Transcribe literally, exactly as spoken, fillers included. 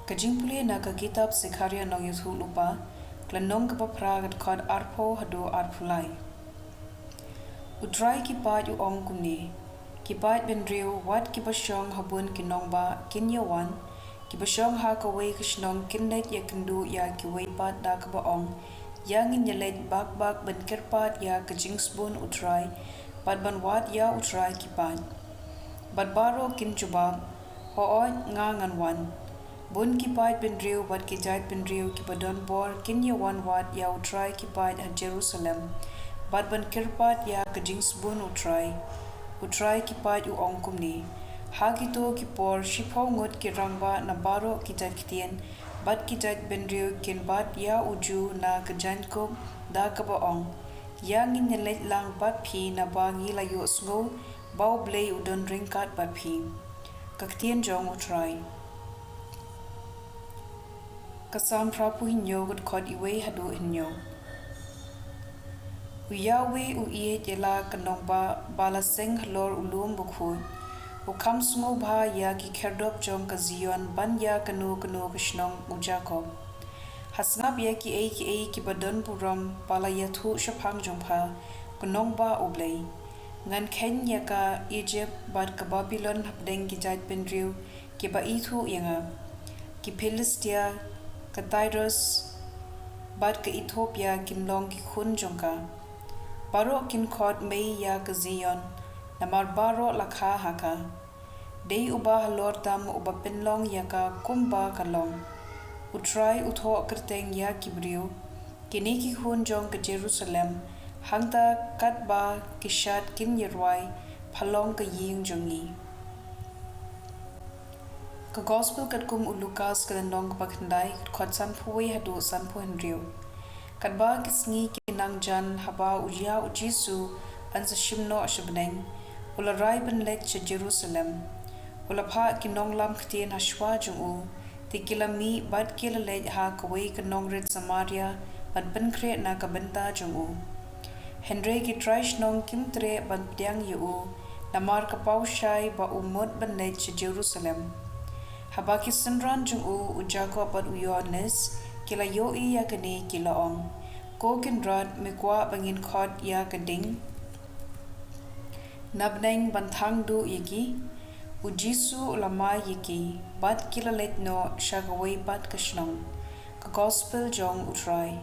Ka jingpule na ka kitab Sekharia nongïathuhlypa, ka lynnong kaba phra, ka dkhot arphew haduh arphew lai. U Trai ki paid u ong kumne: Ki paid bynriew, wat kiba shong ha bun ki nongbah kin ïawan, kiba shong ha kawei ka shnong kin leit ïakynduh ïa kiwei pat da kaba ong: Ïa ngin ïaleit bak bak ban kyrpad ïa ka jingsbun U Trai, bad ban wad ïa U Trai ki paid. Bad baroh kin jubab: Hooid, nga ngan wan. Bun ki paid bynriew bad ki jait bynriew kiba don bor kin ïawan wad ïa U Trai ki paid ha Jerusalem, bad ban kyrpad ïa ka jingsbun U Trai. U Trai ki paid u ong kumne: Ha kito ki por, shiphew ngut ki rangbah na baroh ki jait ktien bad ki jait bynriew kin bat ïa u Jisu na ka jaiñkup da kaba ong: Ïa ngin ïaleit lang bad phi, naba ngi la ïohsngew ba U Blei u don ryngkat bad phi. Ka ktien jong U Trai. Ka Salm phra phew hynñiew, ka dkhot wei haduh hynñiew. U Yahweh u ïeit ïa la ka nongbah ba la seng halor u lum bakhuid. U kham sngewbha ïa ki khyrdop jong ka Zion, ban ïa kano kano ka shnong u Jakob. Ha sngap ïa kiei kiei kiba don burom ba la ïathuh shaphang jong pha, ko nongbah U Blei. Ngan kheiñ ïa ka Ijipt bad ka Babilon hapdeng ki jait bynriew kiba ithuh ïa nga. Ki Philistia, ka Tirus bad ka Ethiopia kin long ki khun jong ka. Baroh kin khot mei ïa ka Zion, namar baroh la kha ha ka. Dei uba halor tam uba pynlong ïa ka kumba ka long. U Trai u thoh kyrteng ïa ki briew. Kine ki khun jong ka Jerusalem, hangta katba ki shad kin ïarwai, pha long ka ïing jong ngi. Ka Gospel katkum u Lukas, ka lynnong kaba khyndai, ka dkhot sanphew wei haduh sanphew hynriew. Katba ki sngi ki nang jan, haba u ïa u Jisu un sa shim noh sha bneng, u la rai ban leit sha Jerusalem. U la phah ki nonglam ktien ha shuwa jong u, te ki la mih bad ki la leit ha kawei ka nongrit Samaria ban pynkhreh na ka bynta jong u. Hynrei ki trai shnong kim treh ban pdiang ïa u, namar ka paw shai ba u mut ban leit sha Jerusalem. Haba ki synran jong u, u Jakob bad u Ïohannes, ki la ïohi ïa kane, ki la ong: Ko Kynrad, me kwah ba ngin khot ïa ka ding na bneng ban thang duh ïa ki? U Jisu u la mai ïa ki, bad ki la leit noh sha kawei pat ka shnong. Ka Gospel jong U Trai.